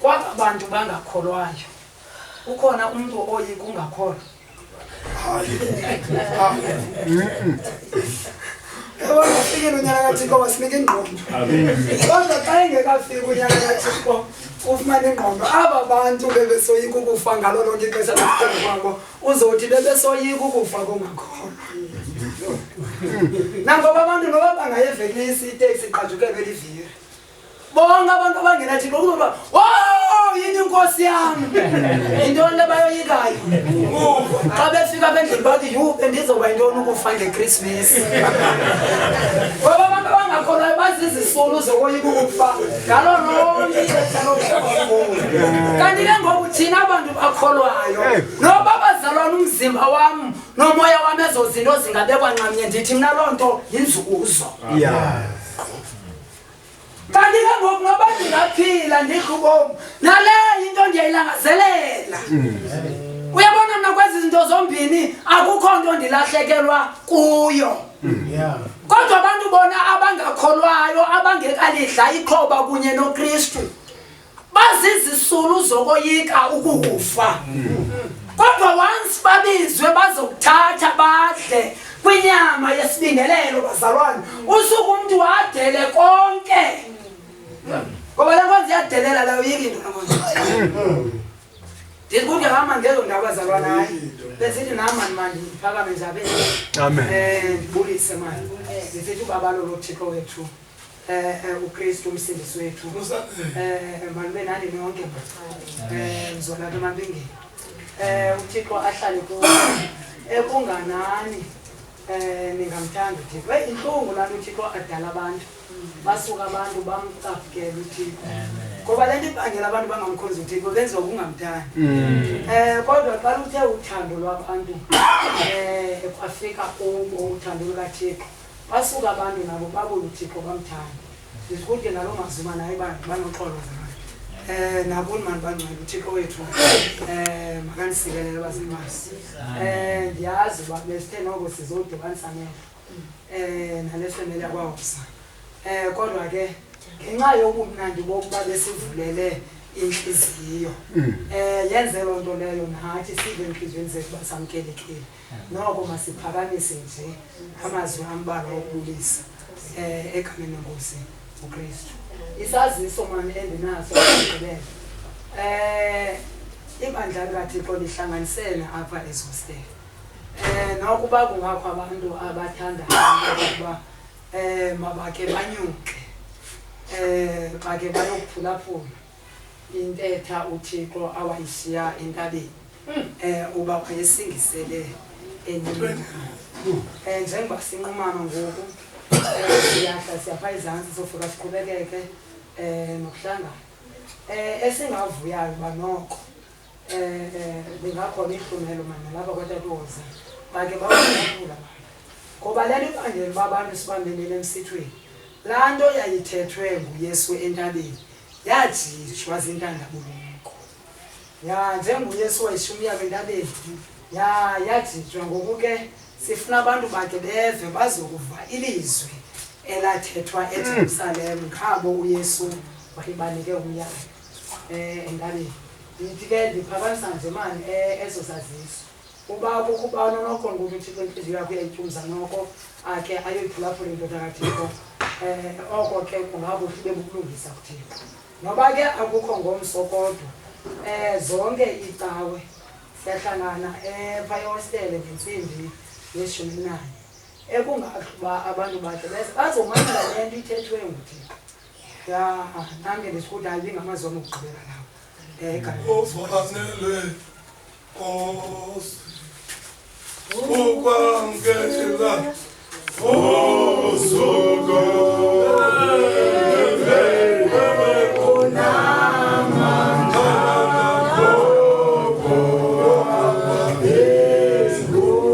Kwaba bantu bangakholwayo ukhona umntu oyika ungakholwa? Yabona, ufikile unyana kaThixo wasinika ingqondo. Kodwa xa engekafiki unyana kaThixo ufumana ingqondo, aba bantu bebesoyika ukufa ngalo lonke ixesha lokuphila kwabo, uzothi bebesoyika ukufa kungakholwa. Nangoba abantu noba bangayevekisi iteksi iqhajukelwe liviri, bonke abantu abangenathixo kuzoba, "Wo, yini inkosi yam?" Yintoni le bayoyikayo? Xa befika apha endlini bathi, "Yhu, bendizoba yintoni ukufa ngekrismesi?" Ngoba abantu abangakholwayo bazizisulu zokoyika ukufa ngalo lonke ixesha lokufa. Kanti ke ngoku thina bantu bakholwayo, noba bazalwana, umzimba wam nomoya wam, ezo zinto zingabekwa nxamnye, ndithi mna loo nto yinzuzo. Kanti ke ngoku noba ndingaphila ndidla ubomi, naleyo into ndiyayilangazelela. Uyabona, mna kwezi zinto zombini akukho nto ndilahlekelwa kuyo. Kodwa abantu bona abangakholwayo, abangekalidla ikhoba kunye noKristu, bazizisulu zokoyika ukufa. Kodwa once babizwe bazokuthatha badle kwinyama yesibingelelo, bazalwane, usuke umntu wadele konke, ngoba le nkonzo iyadelela leyo yiki into le nkonzo. Ndithi kuke hamba ngezo ndawo, bazalwane. Hayi, besithi nam mani mandiphakame nje abe Amen. Ndibulise mani, ndisithi ubabalo loThixo wethu uKristu umsindisi wethu malube nani nonke. Mzona ke mabingeni, uThixo ahlale kuwe ekunganani. Ningamthanda uThixo. Hey, intlungu laa nto, uThixo adala abantu, basuka abantu bamcaphukela uThixo, ngoba le nto ibangela abantu bangamkhonzi uThixo benziwa kungamthandi. Kodwa xa luthe uthando lwabantu kwafika kubo uthando lukaThixo, basuka abantu nabo babuye uThixo bamthanda. Ndithi kuthi naloo mazwi mani, hayi, banoxolo zimani nakuni mani bangcwele. UThixo wethu makanisikelele, bazimani. Ndiyazi uba besithe noko sizodibanisa amehlo nale femeli yakwaHosa, kodwa ke ngenxa yobumnandi bokuba besivulele intliziyo, yenze loo nto leyo nathi sive entliziyweni zethu uba samkelekile. Noko masiphakamise nje amazwi ambalwa okubulisa egameni lenkosi uKristu. Isaziso mani endinaso okugqibela, ibandla likaThixo lihlanganisene apha ezihostele. Nokuba kungakho abantu abathandayo ukuba mabakhe banyuke, bake bayokuphulaphula intetha uThixo awayishiya entabeni, uba wayesingisele enini, njengoba sinqumama ngoku, siyahla siyapha ezantsi, sofika siqhubekeke nokuhlangana. Esingavuyayo uba noko lingakhona ihlumelo mani nalapha kwatatoza, bake baphulaphula abantu, ngoba le nto ibangela uba abantu sibambelele emsithweni, laa nto yayithethwe nguYesu entabeni yajijwa zintandabulumko. Ya, njengoYesu wayishiya umyalo entabeni, ya yajijwa. Ngoku ke sifuna abantu bakhe beve, bazokuva ilizwi elathethwa eJerusalem ngabo uYesu wayebanike umyalo entabeni. Ndithi ke ndiphakamisa nje mani eso saziso, uba kukho ubani onoqonda ukuthi uThixo intliziyo yakho uyayityumza, noko akhe ayoyiphulaphula indoda kaThixo. Oko ke kungakuhle, ibe bubulungisa kuThixo. Noba ke akukho ngomso, kodwa zonke iicawe siyahlangana phaa ehostele ngentsimbi yeshumi nanye, ekungahle uba abantu bakhe beze bazomamela le nto ithethwe nguThixo. Ya, nam ke nditsho ukuthi hayi, ibingamazwi wam okugqibela lawo egameni. Ufanele Nkosi ukwamkela uzuko.